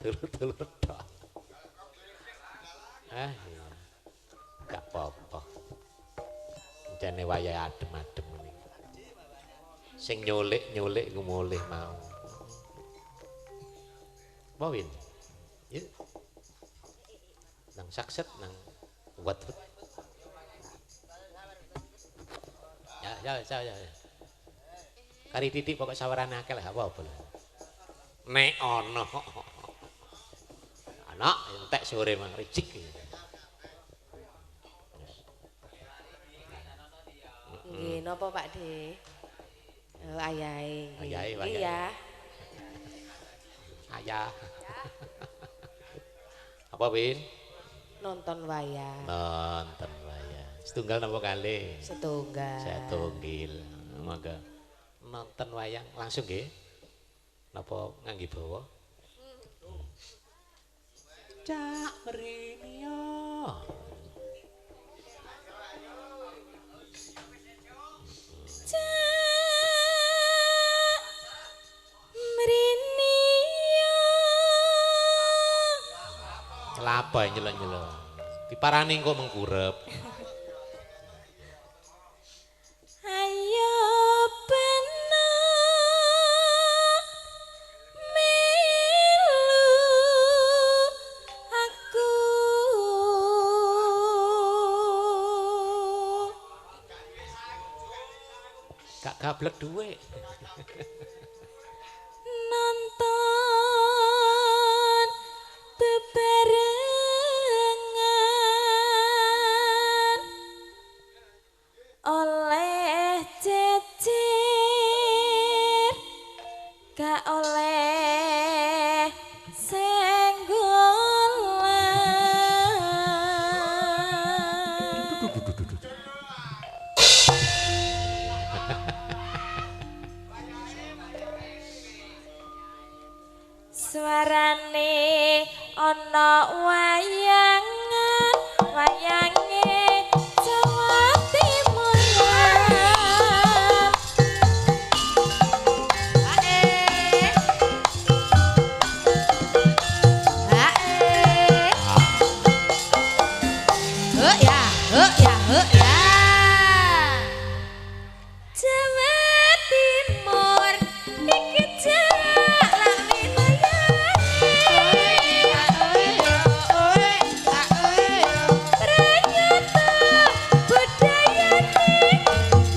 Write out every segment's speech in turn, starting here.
Dulur-dulur tok. Ah iya. Gak apa-apa. Jane wayahe adem-adem ngene. Sing nyulik-nyulik ku mulih mau. Apa Win? Yuk. Nang sakset nang wat-wat. Ya ya ya ya. Kari titik pokok sawarane akeh lah apa-apa lah. Nek ana. Ana entek sore mang rijik. Nggih, napa Pak De? Oh, ayahe. Ayahe, ayahe. Iya. Ayah. Apa Win? Nonton wayang. Nonton wayang. Setunggal napa kalih? Setunggal. Setunggil. Monggo. Nonton wayang langsung nggih. Napa ngangge bawa? Cak mrene. Cak mrene. Kelapa nyelok-nyelok. Diparani kok mengkurep. Ayo beno melu aku. Gak gablek dhuwit. Nonton bebarengan oleh jejer gak oleh senggolan. Suarane ana wayangan, wayange Jawa Timuran. Hae. Hae. Hek ya, hek ya, hek ya. Jawa Timur iki jak ternyata budayane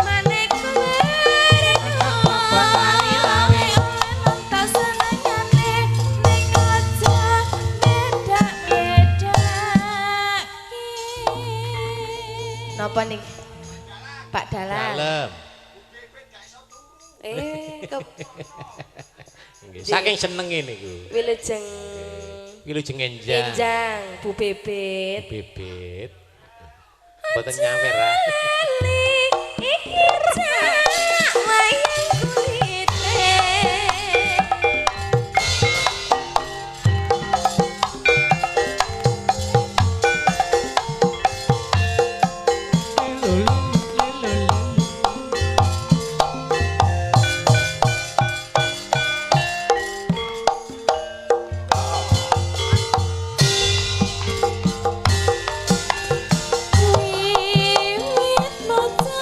maneka warna senengane ning aja beda-bedake. Napa nih Pak Dalang? Dalem. Ke Nggih, saking senenge niku. wilujeng Wilujeng enjang. enjang Bu Bebet. Bebet. Mboten nyampe ra. Lali iki cak wayang kulite. Wiwit maca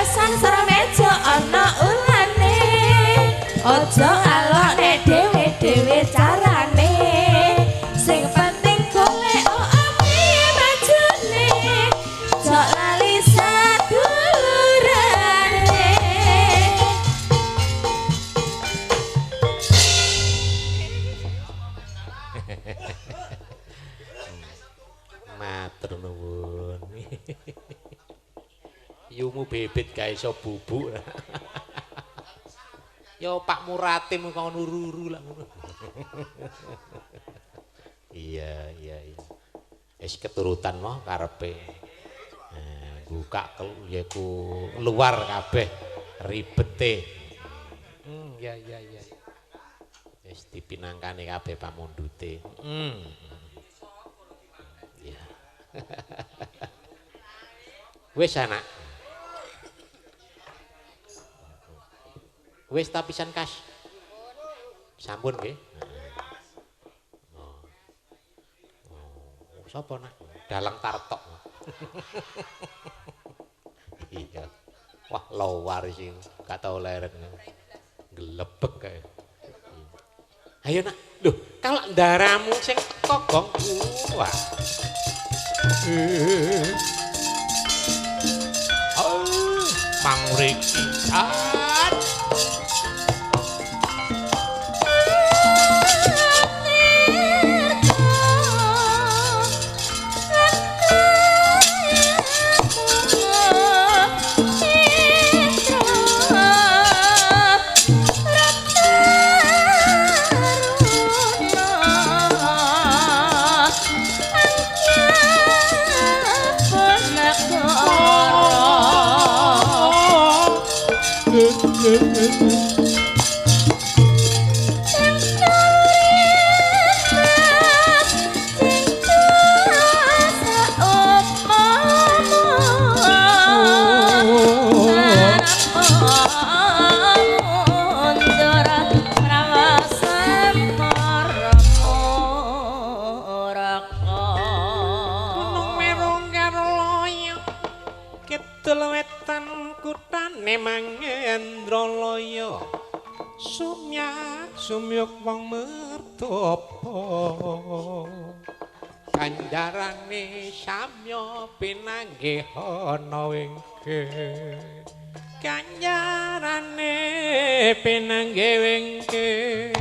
Kebasan sor meja ana ulane. Aja alok nek dhewe-dhewe carane. Sing penting golek apike bajune. Jok lali sadulurane. Matur nuwun. Yumu bebet gawe iso bubuk. Ya Pak Muratim kok nururu lah ngono. Iya, iya, iya. Wis keturutan mah karepe. Buka ya ku luar kabeh ribete. Ya ya ya. Wis dipinangkane kabeh pamundhute. Ya. Wis anak. Wis ta pisan kas. Sampun nggih. Oh. Oh, sapa nak? Dalang Tartok. Iya. Wah, lowar sing gak tau leren. Glebek kae. Ayo nak. Lho, kalau ndaramu sing teko gong. Wah. Oh, mangriki. Ah. Sumyuk wong mertopo ganjarane samya pinanggih ana wingke ganjarane pinanggih wingke.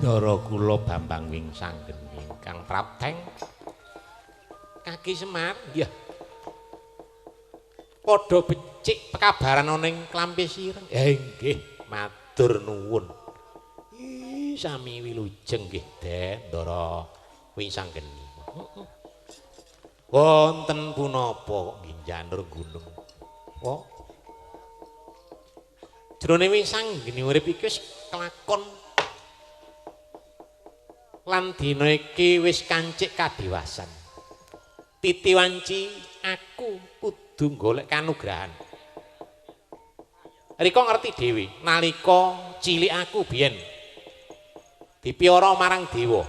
Ndara kula Bambang Wingsanggeni ingkang prapteng Kaki Semar, nggih. Padha becik pekabaran ana ing Klampis Ireng. Nggih, matur nuwun. Sami wilujeng nggih, Den, Ndara Wingsanggeni. Wonten punapa kok nggih janur gunung. Kok jroning Wingsanggeni urip iki wis kelakon lan dina iki wis kancik kadiwasan. Titi wanci aku kudu golek kanugrahan. Rika ngerti dhewe nalika cilik aku biyen dipiara marang dewa.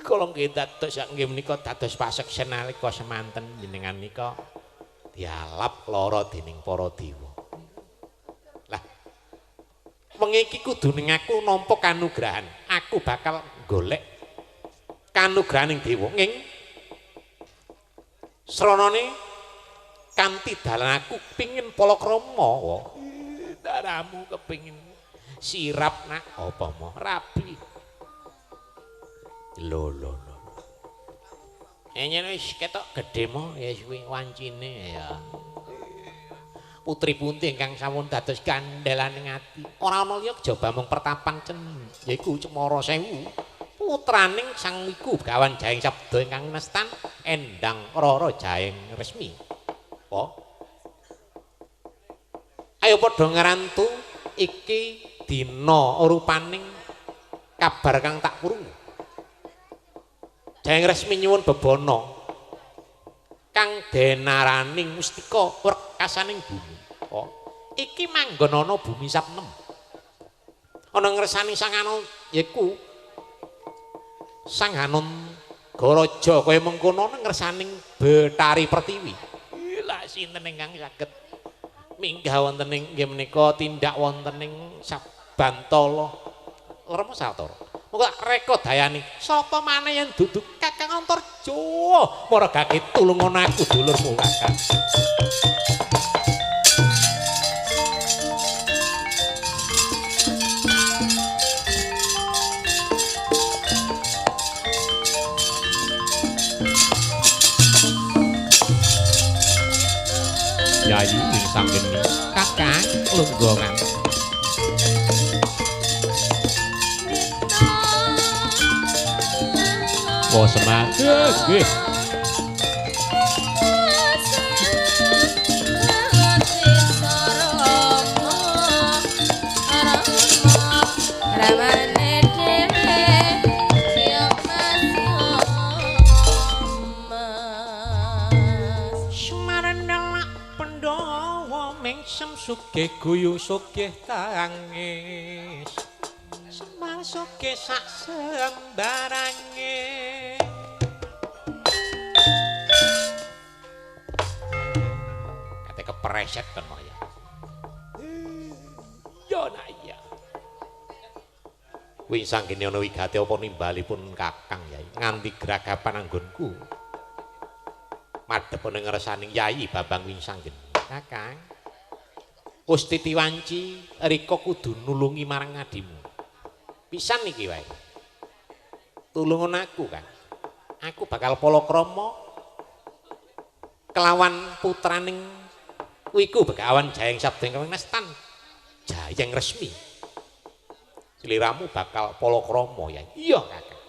Kula nggih dados nggih menika dados paseksen nalika semanten jenengan nika dialap lara dening para dewa. Lah wengi iki kudune aku nampa kanugrahan. Aku bakal golek kanugrahaning dewa nging sranane kanthi dalan aku pingin palakrama. Daramu kepingin sirap nak apa mo rabi. Lho lho lho. Enyen wis ketok gedhe mo ya kuwi wancine ya. Putri punti ingkang sampun dados kandhelaning ati. Ora ana liya kejaba mung pertapan cen yaiku Cemara Sewu. Putraning sang iku Begawan Jaeng Sabda ingkang nestan Endang Rara Jaeng Resmi. Apa? Ayo padha ngrantu iki dina rupaning kabar kang tak krungu. Jaeng Resmi nyuwun bebana kang denaraning mustika wrekasaning bumi. Oh, iki manggon ana bumi sapnem. Ana ngersani Sang Anom yaiku Sang Hanom Garaja kaya mengkono ngersaning Betari Pertiwi. Lah sinten ingkang saged minggah wonten ing nggih menika tindak wonten ing Sabantala Rama Sawatara. Monggo reka dayane sapa maneh yen dudu Kakang Antarja. Maragake tulungono aku dulurmu Kakang. Yayi ing sanggeni Kakang lunggongan. Wah semangat nggih. Sugih guyu sugih tangis Semar sugih sak sembarange. Kate kepreset kono ya. Ya nak iya. Kuwi sanggene ana wigati apa nimbalipun Kakang Yai nganti gragapan anggonku. Madhep ana ngersaning Yai Bambang Wisanggeni. Kakang Gusti Tiwanci rika kudu nulungi marang adimu. Pisan iki wae. Tulungon aku, Kang. Aku bakal palakrama kelawan putraning wiku Begawan Jayeng Sabda ingkang Nestan Jayeng Resmi. Sliramu bakal palakrama ya. Iya, Kakang.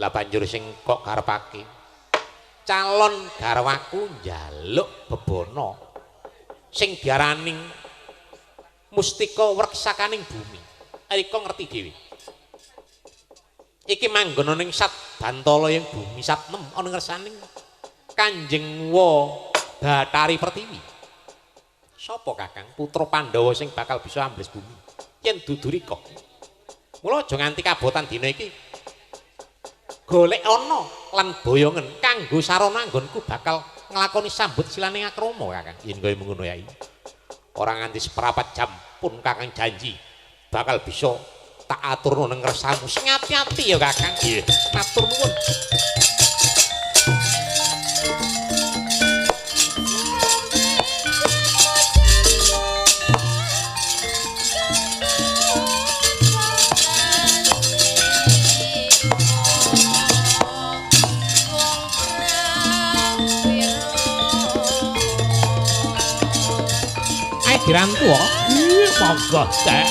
Lah banjur sing kok karepake calon garwaku njaluk bebana sing diarani mustika wreksakaning bumi. Rika ngerti dhewe. Iki manggon ning Sat Bantala ing bumi Satnem ana ngersaning Kanjeng Wa Bathari Pertiwi. Sapa Kakang putra Pandhawa sing bakal bisa ambles bumi yen dudu rika. Mula aja nganti kabotan dina iki. Golek ana lan boyongen kanggo sarana anggonku bakal nglakoni sambut silaning akrama Kakang. Yen kaya ngono Yai. Ora nganti seprapat jam pun Kakang janji bakal bisa tak aturno nang ngersamu. Sing ati-ati ya Kakang. Nggih, matur nuwun. Dirantu kok. Iya, monggo, Teh.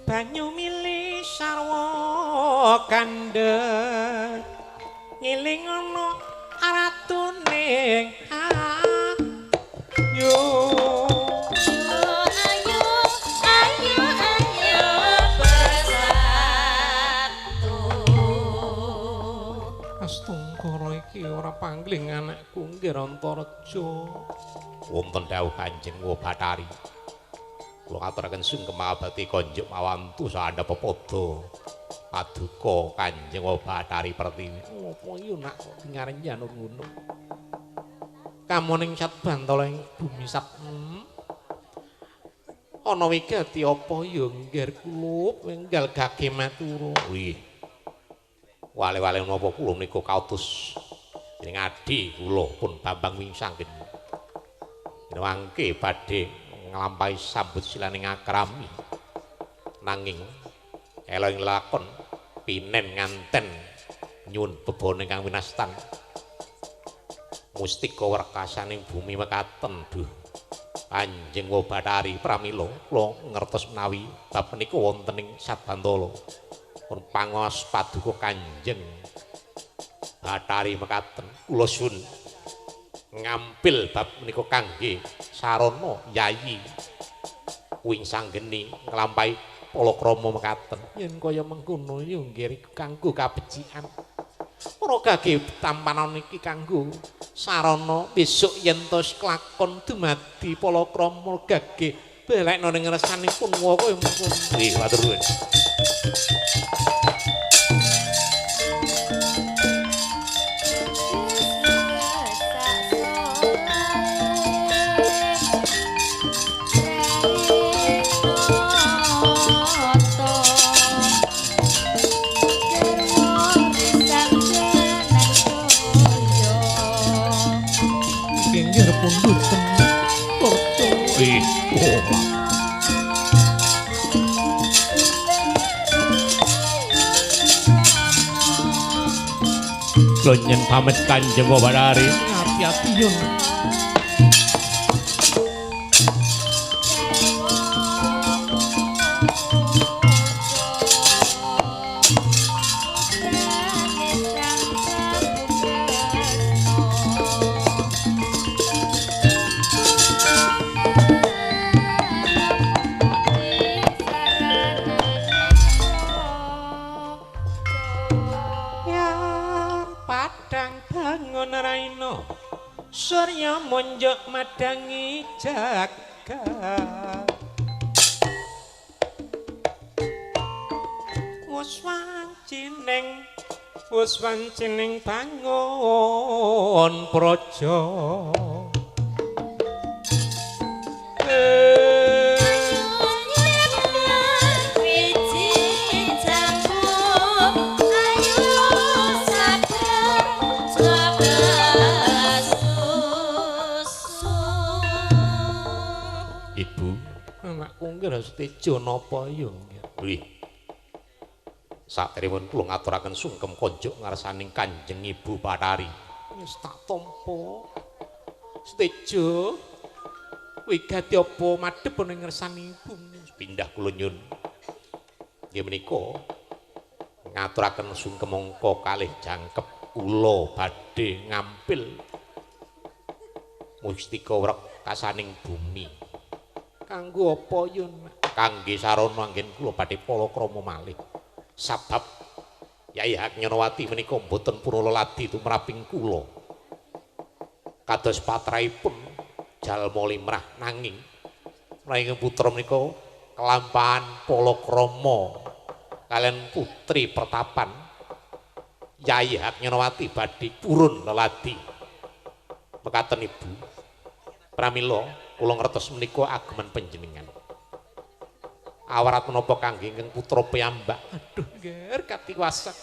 Banyu mili sarwa kandhek ngiling ana ratune ayu. Ayo ayo ayo bersatu. Astungkara iki ora pangling anakku nggih Antareja. Wonten dawuh Kanjeng Bathari. Kula aturaken sungkem abati konjuk mawantu saandhap pepada paduka Kanjeng Bathari Pertiwi. Apa iya nak kok dingarenyan ngono. Kamoning sat bantala ing bumi sat. Ana wigati apa ya ngger kulup enggal gage matura. Wih. Wale-wale napa kula menika kautus jeneng adi kula pun Bambang Wingsanggen. Mangke badhe nglampahi sambut silaning akrami. Nanging elo ing lakon pinen nganten nyuwun bebone ingkang winastan. Mustika wrekasaning bumi mekaten duh. Kanjeng Bathari pramila kula ngertos menawi bab menika wonten ing Sabantala. Pun pangaos paduka Kanjeng Bathari mekaten kula suwun ngampil bab menika kangge sarana yayi Wingsanggeni nglampahi palakrama mekaten. Yen kaya mengkono ya nggih kanggo kabecikan. Ora gage tampanan iki kanggo sarana besok yen tos kelakon dumadi palakrama gage balekna ning ngersanipun kaya mengkono. Nggih, matur nuwun. Kula pamit Kanjeng Bathari. Ati-ati yun. Surya monjok madangi jagat. Wus wancining bangun praja. Setejo napa ya nggih. Sateripun kula ngaturaken sungkem konjuk ngarsaning Kanjeng Ibu Bathari. Wis tak tampa. Setejo wigati apa madhep ning ngersani ibu. Pindah kula nyun. Nggih menika ngaturaken sungkem angka kalih jangkep kula badhe ngampil mustika wrekasaning bumi. Kanggo apa yun? Kangge sarana anggen kula badhe palakrama malih. Sabab Yai Haknyanawati menika mboten purun leladi tumraping kula. Kados patraipun jalma limrah nanging menawi putra menika kelampahan palakrama kalian putri pertapan Yai Haknyanawati badhe purun leladi. Mekaten Ibu. Pramila kula ngertos menika ageman panjenengan. Awarat menapa kangge ingkang putra piyambak? Aduh, ngger katiwasan.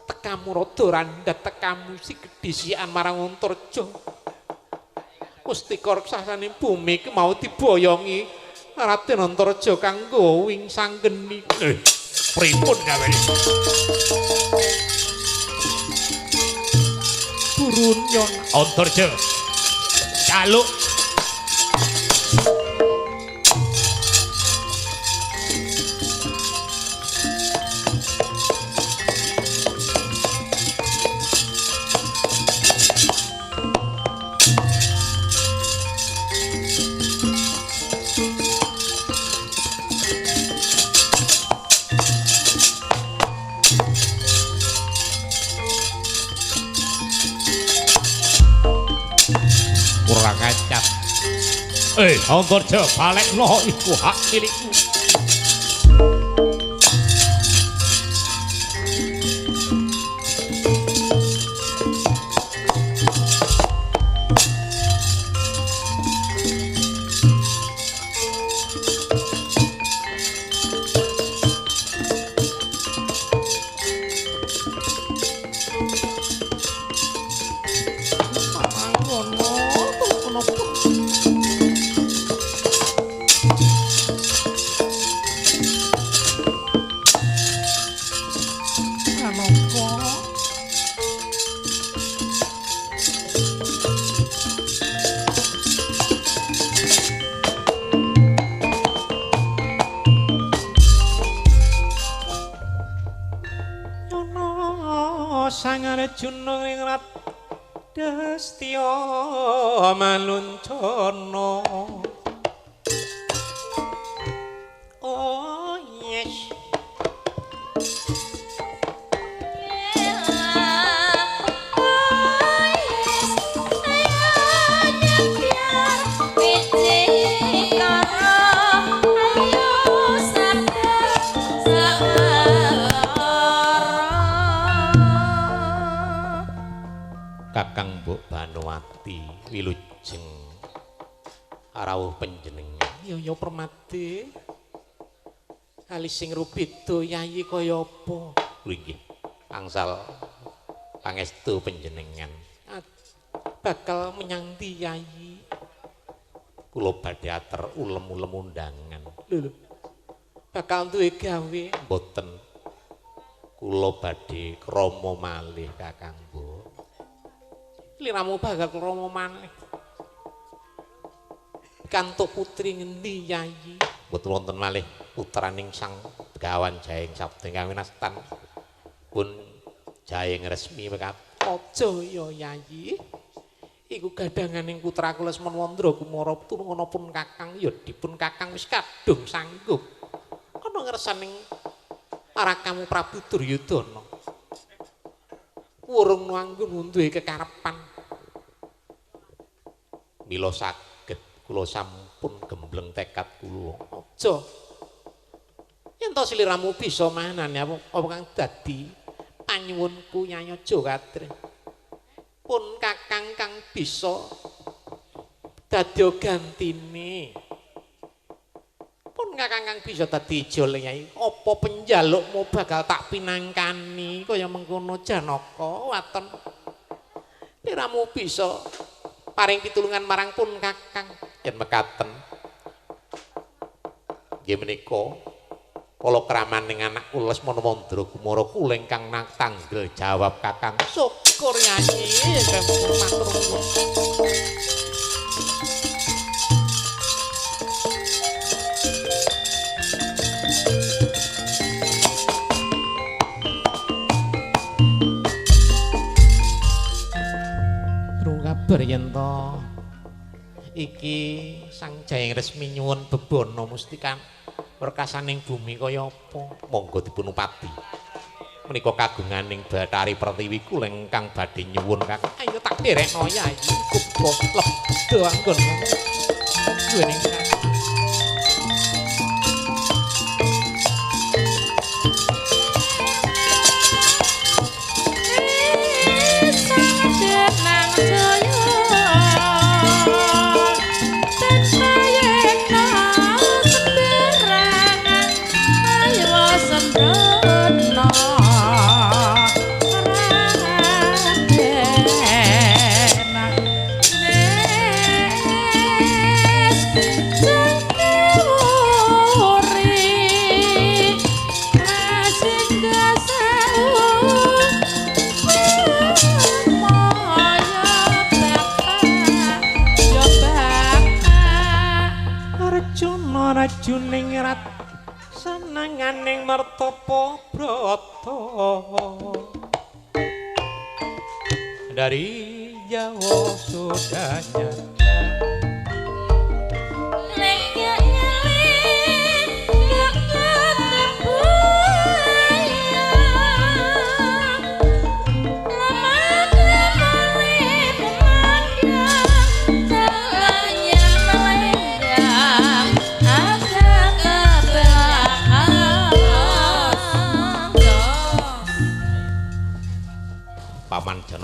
Tekamu rada randhat, tekamu si gedhisian marang Antarja. Mustika raksasane bumi iki mau diboyongi Raden Antarja kanggo Wingsanggeni. Pripun gawe? Turun yon Antarja. Caluk. Antarja balekno iku hak milikku. Sang Arjuna ing Radastya maluncana. Oh yes. Kakang Mbok Banowati wilujeng rawuh panjenengan. Ya ya permati. Kali sing rubeda yayi kaya apa? Lho inggih, angsal pangestu panjenengan. Bakal menyang ndi yayi? Kula badhe ater ulem-ulem undangan. Lho lho. Bakal duwe gawe mboten. Kula badhe krama malih Kakang Mbok. Liramu bakal krama malih. Kantuk putri ngendi yayi? Mboten wonten malih putraning Sang Begawan Jayeng Sabda ingkang winastan pun Jayeng resmi pekat. Aja ya yayi. Iku gadhanganing putraku Lesmana Wandra Kumara tulungana pun Kakang ya dipun Kakang wis kadung sanggup. Ana ngersaning parakamu Prabu Duryudana. Wurung anggun duwe kekarepan. Mila saged kula sampun gembleng tekad kula. Aja. Yen to sliramu bisa manane apa kang dadi panyuwunku Yayi aja kadre. Pun Kakang kang bisa dadi gantine. Pun Kakang kang bisa dadi ijol Yayi. Apa penjalukmu bakal tak pinangkani kaya mengkono Janaka waton. Liramu bisa paring pitulungan marang pun Kakang. Yen mekaten nggih menika kala kramaning anakku Lesmana Mandra Kumara kula ingkang tanggel jawab Kakang. Syukur Yayi, matur nuwun. Krungu kabar yen to iki Sang Jayeng resmi nyuwun bebana mustika perkasaning bumi kaya apa? Monggo dipun upati. Menika kagunganing Bathari Pertiwi kula ingkang badhe nyuwun Kakang. Ayo tak derekno Yayi gupta lebda anggon. Duwening rajuning rat senenganing martapa brata dari Jawa sudah nyata.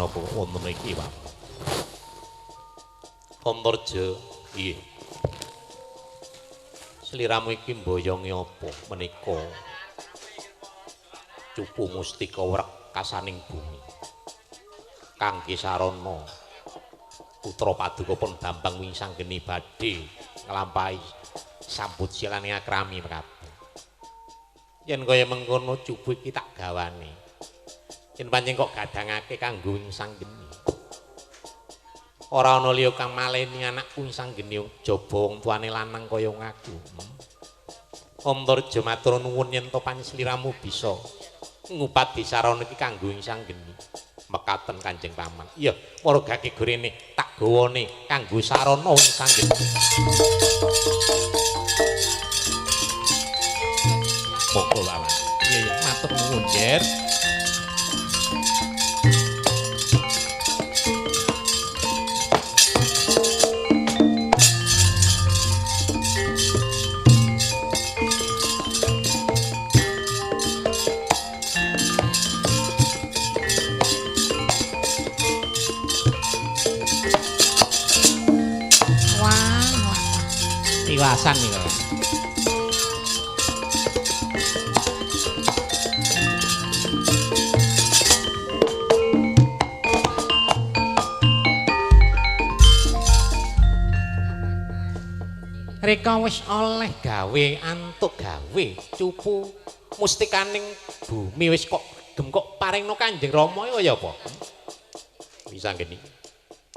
menapa wonten iki, Pak? Antarja, nggih. Sliramu iki mboyongi apa menika? Cupu mustika wrekasaning bumi. Kangge sarana putra paduka pun Bambang Wisanggeni badhe nglampahi sambut silane akrami Prabu. Yen kaya mengkono cupu iki tak gawane. Yen pancen kok gadangake kanggo Wisanggeni. Ora ana liya kang maleni anakku Wisanggeni jaba wong tuane lanang kaya ngaku. Antarja matur nuwun yen to pansliramu bisa ngupadi sarana iki kanggo Wisanggeni. Mekaten Kanjeng Paman. Iya, para gage gorene tak gawane kanggo sarana Wisanggeni. Monggo Paman. Iya iya, matur nuwun, Ger. Tiwasan iki kok. Reka wis oleh gawe antuk gawe cupu mustikaning bumi wis kok gem kok paringno Kanjeng Rama kaya apa? Wisanggeni.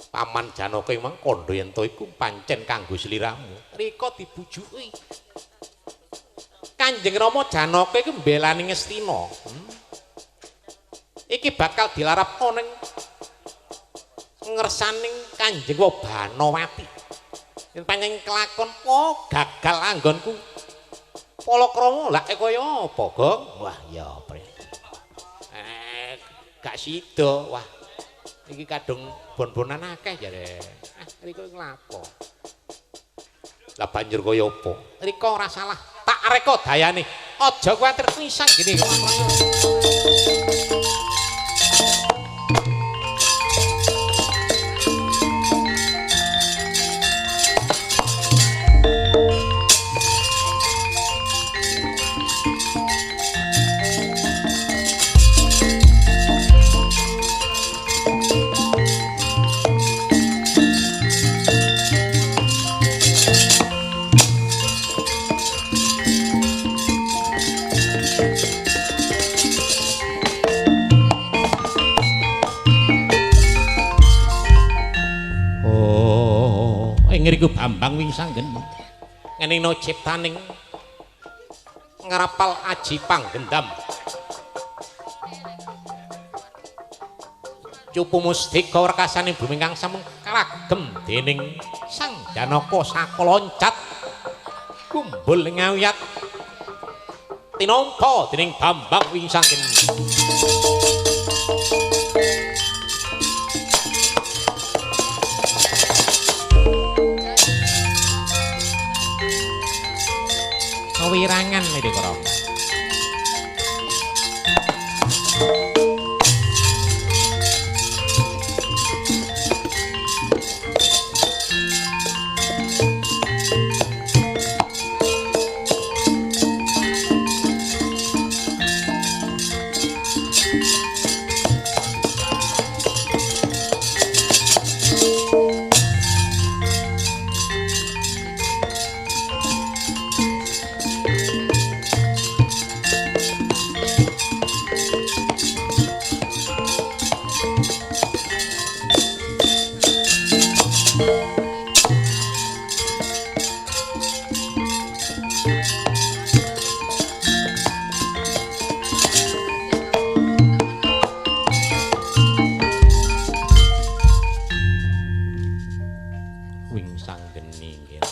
Paman Janaka emang kandha yen to iku pancen kanggo sliramu. Rika dibujuki. Kanjeng Rama Janaka iku mbelani Ngastina. Iki bakal dilarapno ning ngersaning Kanjeng Banawati. Yen pancen kelakon oh gagal anggonku palakrama lak kaya apa, Gong? Wah, ya pre. Gak sida. Wah. Iki kadung bon-bonan akeh jare. Ah, rika nglapo? Lah banjur kaya apa? Rika ora salah. Tak reka dayane. Aja kuwatir pisan gini. Ngriku Bambang Wisanggeni ngeningno ciptaning ngrapal aji panggendam cupu mustika wrekasaning bumi kang sampun kragem dening Sang Janaka sakaloncat kumbul ngawiyat tinampa dening Bambang Wisanggeni. Wirangan iki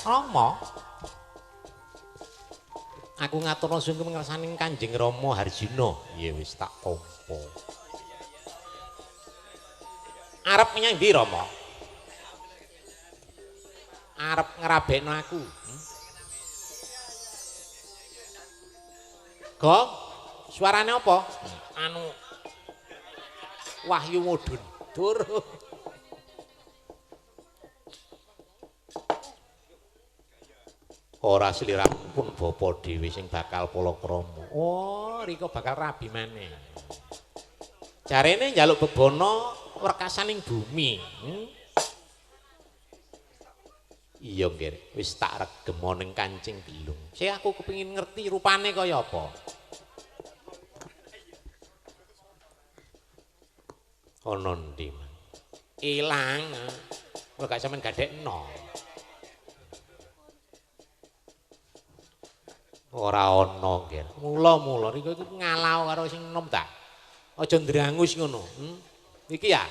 Rama. Aku ngaturna sungkem ngersaning Kanjeng Rama Harjuna. Ya wis tak tampa. Arep menyang ndi Rama? Arep ngrabekno aku. Gong, suarane apa? Anu Wahyu mudhun. Durung. Ora sliramu pun bapa dhewe sing bakal palakrama. Oh, rika bakal rabi maneh. Jarene njaluk bebana werkasaning bumi. Iya, Nggir, wis tak regemo ning kancing gelung. Sik aku kepengin ngerti rupane kaya apa. Ana ndi, Mas? Ilang. Kok gak sampean gadekno. Ora ana, Nggir. Mula-mula rika iku ngalah karo sing enom ta. Aja ndrangus ngono. Iki ya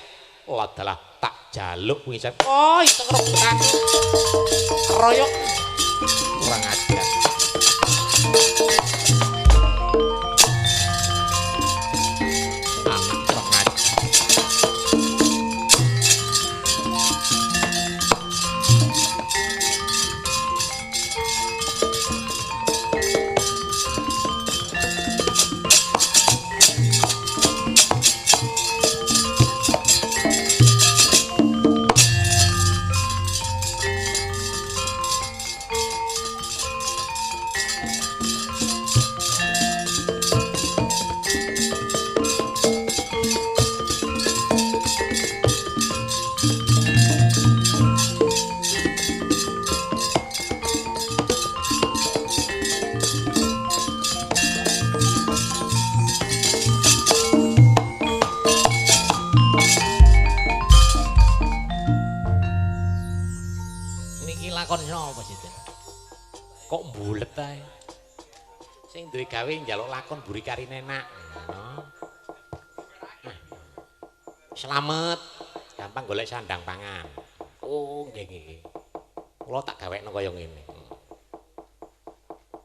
adalah tak jaluk kuwi. Oh, itu rebutan. Royok. Kurang ajar. Anak kurang ajar. Kok mbulet ae. Sing duwe gawe njaluk lakon mburi karine enak. Ngono. Slamet, gampang golek sandang pangan. Oh, nggih nggih. Kula tak gawekno kaya ngene.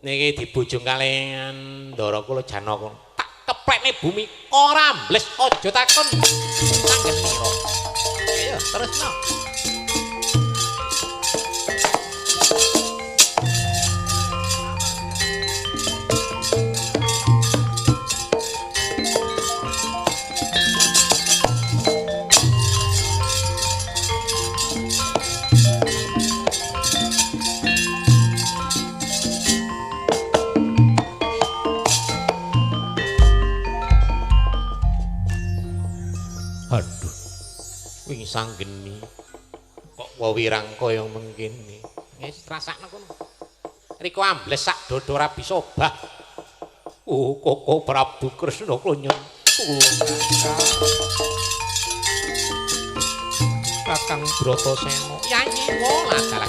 Niki dibujung kaliyan ndara kula Janaka. Tak keplekne bumi ora mbles, aja takon sanggenira. Ayo terusno. Aduh, wing sanggeni kok wewirang kaya mengkene. Wis rasakno kono. Rika ambles sak dodo ora bisa obah. Oh, Koko Prabu Kresna kula nyuwun tulung. Kakang Bratasena. Yanyi wola dalah.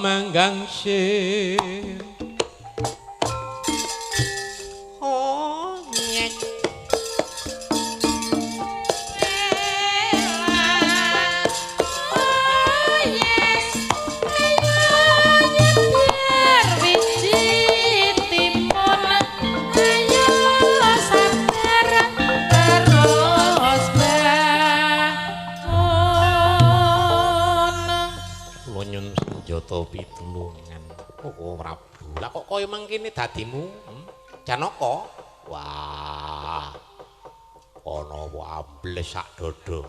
Manggang sir. Oh nyek. Oh yes. Ayo nyebar wiji timun. Ayo sadar terus bangun. Kula nyun senjata pitulungan. Oh Prabu, lah kok kaya mangkene dadimu? Janaka. Wah. Ana apa ambles sak dodo.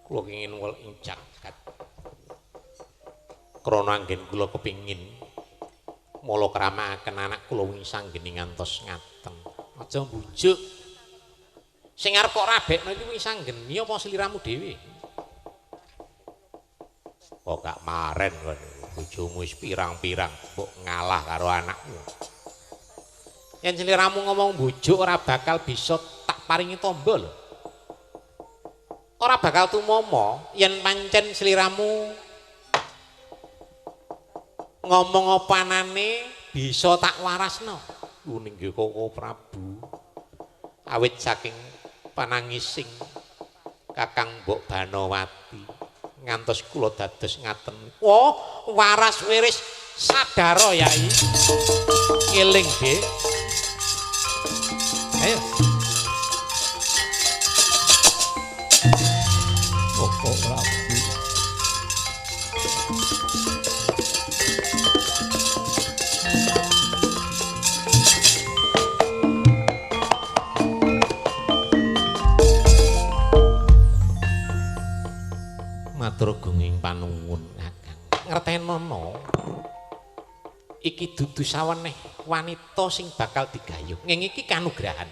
Kula kenging wel ing jagat. Krana anggen kula kepingin mala kramakaken anak kula wing sanggeni ngantos ngaten. Aja mbujuk. Sing arep kok rabekno iki wing sanggeni apa sliramu dhewe? Kok gak maren kon bojomu wis pirang-pirang mbok ngalah karo anakmu. Yen sliramu ngomong mbujuk ora bakal bisa tak paringi tombo lho. Ora bakal tumama yen pancen sliramu ngomong apa anane bisa tak warasno. Nggih Koko Prabu. Awit saking panangising Kakang Mbok Banowati ngantos kula dados ngaten. Wah, waras wiris sadara Yai. Eling, Dik. Ayo. Koko Prabu. Matur gunging panuwun Kakang. Ngertenono iki dudu saweneh wanita sing bakal digayuh. Ngene iki kanugrahan.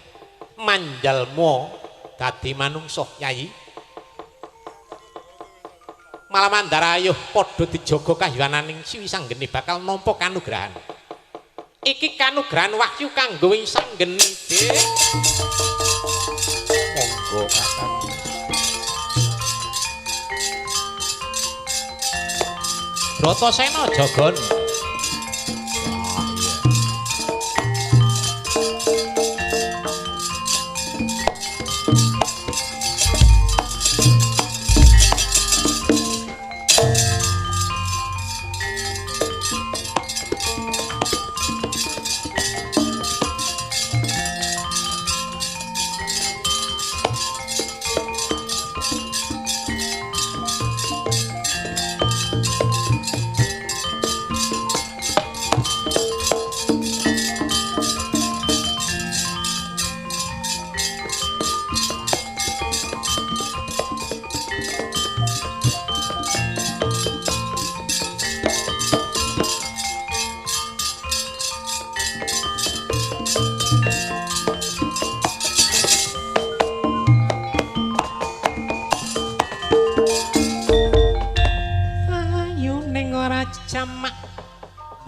Manjalma dadi manungsa, Yai. Malah Mandarayuh padha dijaga kahyananing Siwi Sanggeni bakal nampa kanugrahan. Iki kanugrahan wahyu kanggo Ing Sanggeni, Dik. Monggo Kakang. Bratasena jagon.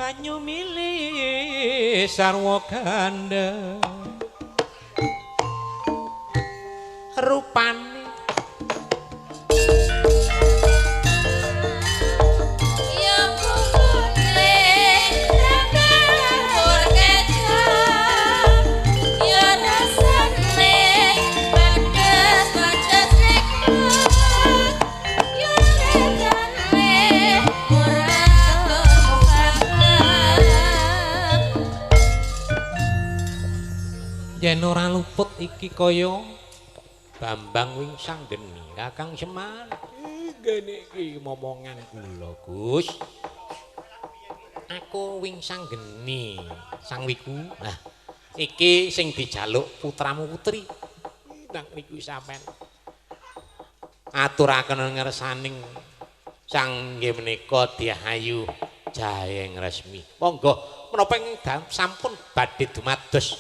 Banyu milih sarwa ganda rupane ya putih campur kecap ya rasane pedes-pedes nikmat ya regane ora. Yen ora luput iki kaya Bambang Wing Sanggeni Kakang Semar. Ngene iki momongan kula, Gus. Aku Wing Sanggeni, Sang Wiku. Nah, iki sing dijaluk putramu putri. Nang niku sampean aturaken ngersaning sang nggih menika Dyahayu Jayeng Resmi. Monggo menapa ing sampun badhe dumados.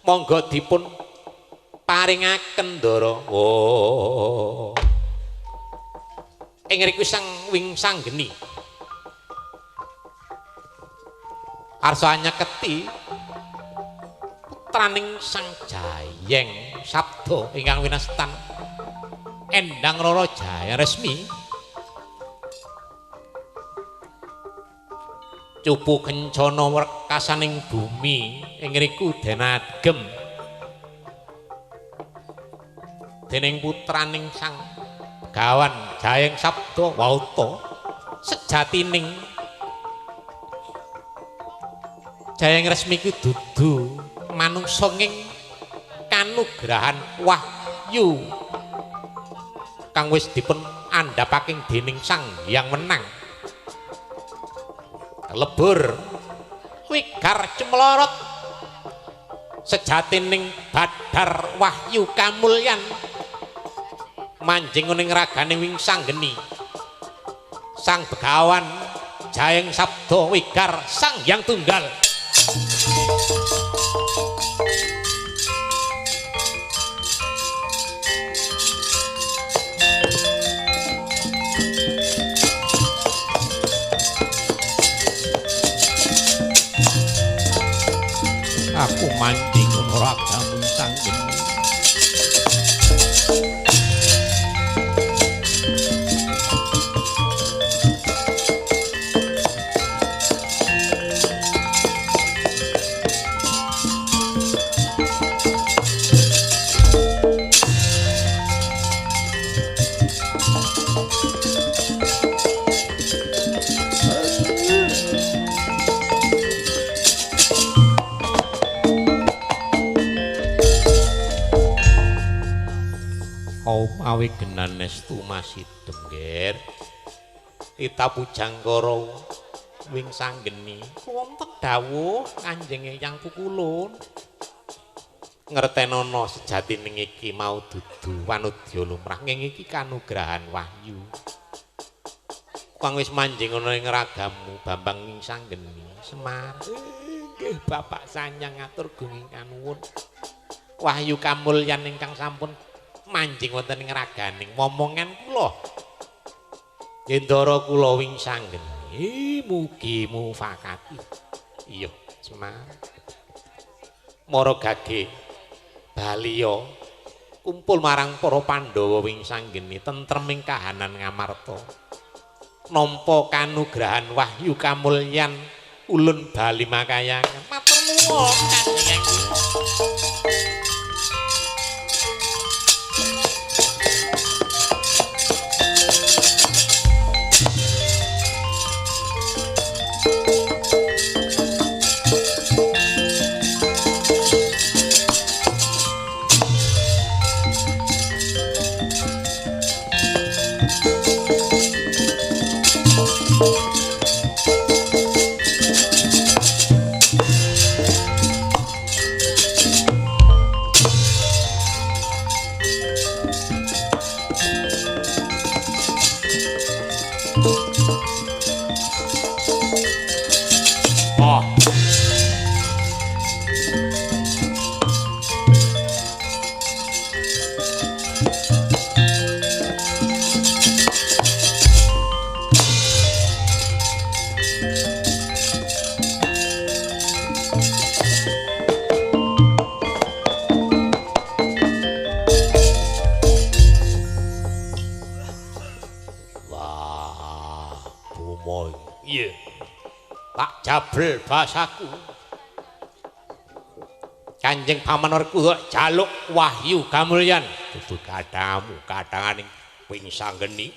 Monggo dipun paringaken ndara. Oh. Ing ngriku Sang Wing Sanggeni. Arsa nyeketi putraning Sang Jayeng Sabda ingkang winastan Endang Rara Jaya Resmi. Cupu kencana wekasaning bumi ing ngriku denagem dening putraning Sang Begawan Jayeng Sabda Wauta sejatining Jayeng Resmi ku dudu manungsa ing kanugrahan wahyu kang wis dipun andhapaking dening Sang Hyang Wenang. Lebur wigar cemlorot sejatining badar wahyu kamulyan manjing ning ragane Wing Sanggeni Sang Begawan Jayeng Sabda Wigar Sang Hyang Tunggal. Aku manjing ragamu Sanggeni. Awigenan estu masidhem, Ger. Ita Pujangkara wing sanggeni wonten dawuh Kanjeng Eyang Kukulun. Ngertenono sejatining iki mau dudu wanudya lumrah, nging iki kanugrahan wahyu. Kang wis manjing ana ing ragamu Bambang wing sanggeni Semar. Nggih Bapak sanyang atur gunging kanuwun. Wahyu kamulyan ingkang sampun manjing wonten ing raganing momongan kula. Gendara kula wing sanggeni mugi mufakati. Iya, Semar. Mara gage baliya kumpul marang para Pandhawa wing sanggeni tentreming kahanan Ngamarta. Nampa kanugrahan wahyu kamulyan ulun bali makayangan. Matur nuwun Kanjeng. Jabel basaku Kanjeng Paman Werkudara jaluk wahyu kamulyan dudu kadamu kadanganing wing sanggeni.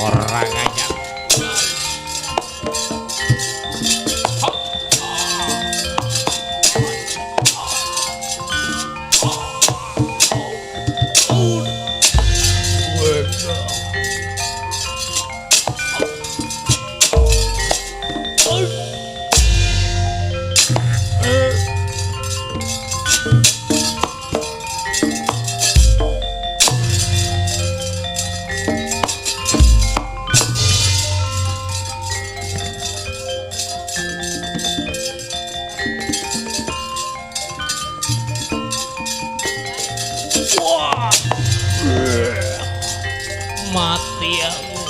Orang aja. Mati aku.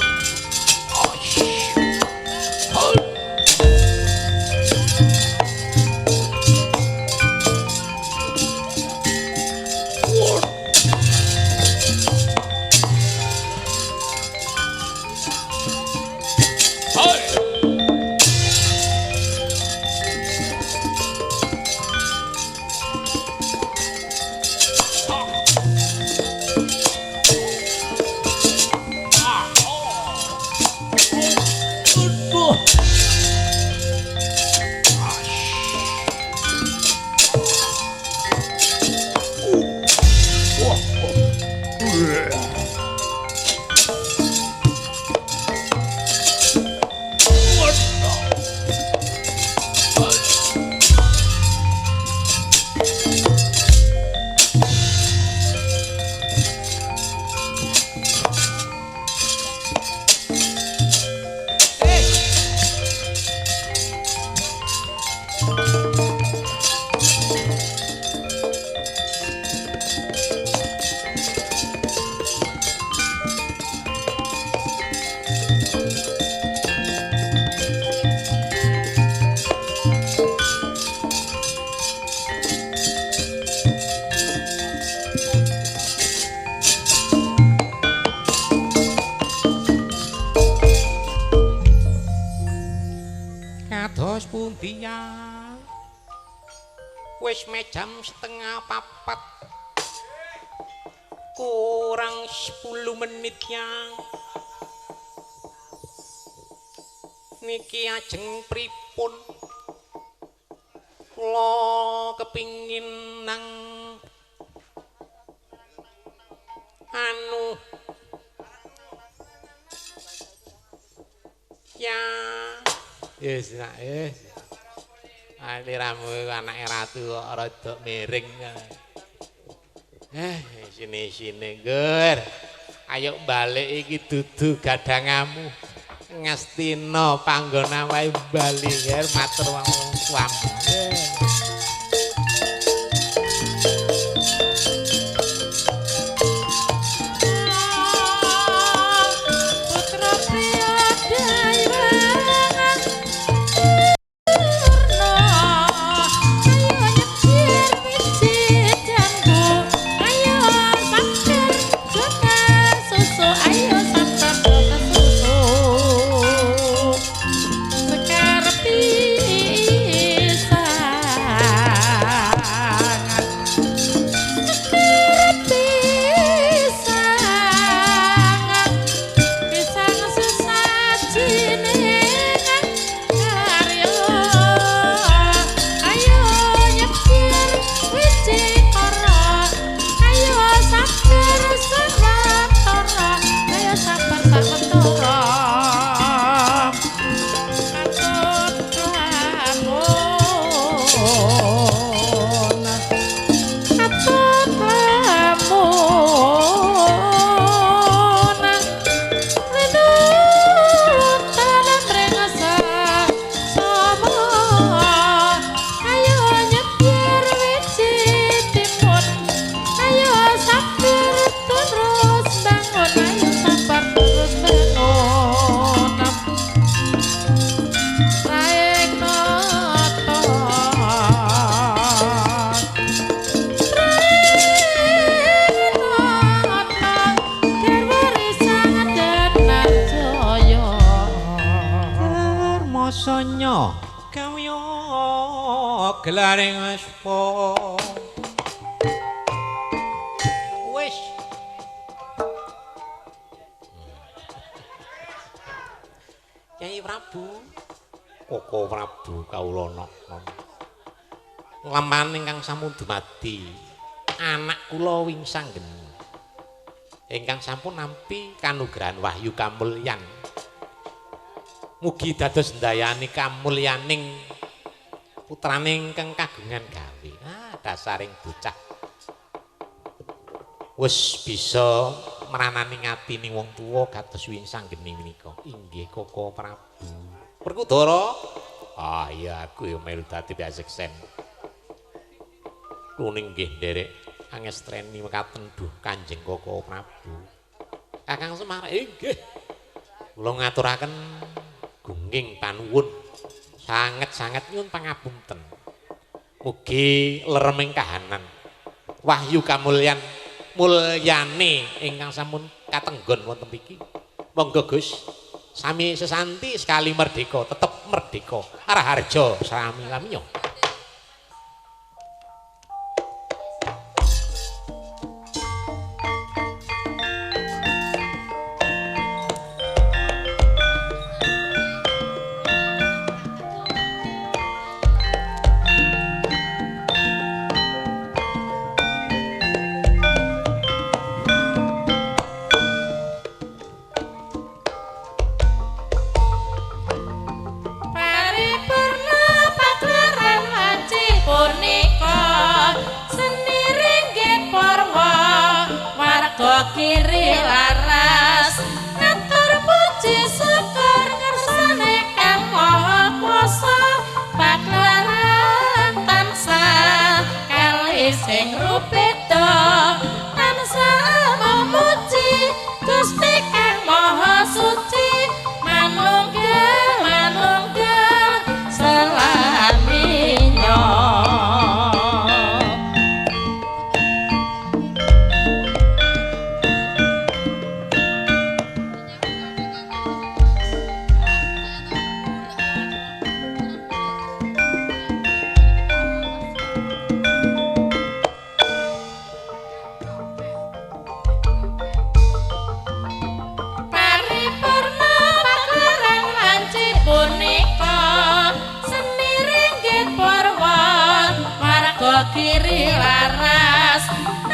dumadi ya. Wis meh jam 3:30. Kurang 10 menit ya. Niki ajeng pripun? Kula kepingin nang anu ya. Yes, nak, yes. Aliramu anake ratu kok rada miring. Sini-sini, Gur. Ayo balik iki dudu gadangamu. Ngastina panggonan wae bali, Gur, matur wong tuamu. Putra Priyadayu Masanya gawe gelaring aspa. Wis. Kyai Prabu, Koko Prabu kawula naka. Nglampahan ingkang sampun dumadi anak kula Wingsanggeni ingkang sampun nampi kanugrahan wahyu kamulyan. Mugi dados ndayani kamulyaning putrane ingkang kagungan gawe. Ah, dasaring bocah wis bisa meranani ngatini wong tuwa kados Wingsanggeni menika. Inggih Koko Prabu. Werkudara? Ah iya aku ya melu dadi piyaseksen. Kuning nggih nderek angestreni mekaten duh Kanjeng Koko Prabu. Kakang Semar inggih. Kula ngaturaken gunging panuwun sanget-sanget nyuwun pangapunten. Mugi lereming kahanan wahyu kamulyan mulyane ingkang sampun katenggon wonten mriki. Monggo Gus, sami sesanti sekali merdeka, tetep merdeka. Raharja sami lamiya. Paripurna pagelaran wanci punika seni ringgit purwa warga kiri laras ngatur puji syukur ngersane Kang Maha Kuwasa pagelaran tansah kalih sing rupeda tansah memuji Gusti Kang Maha Suci manunggal manunggal selaminya. Waras.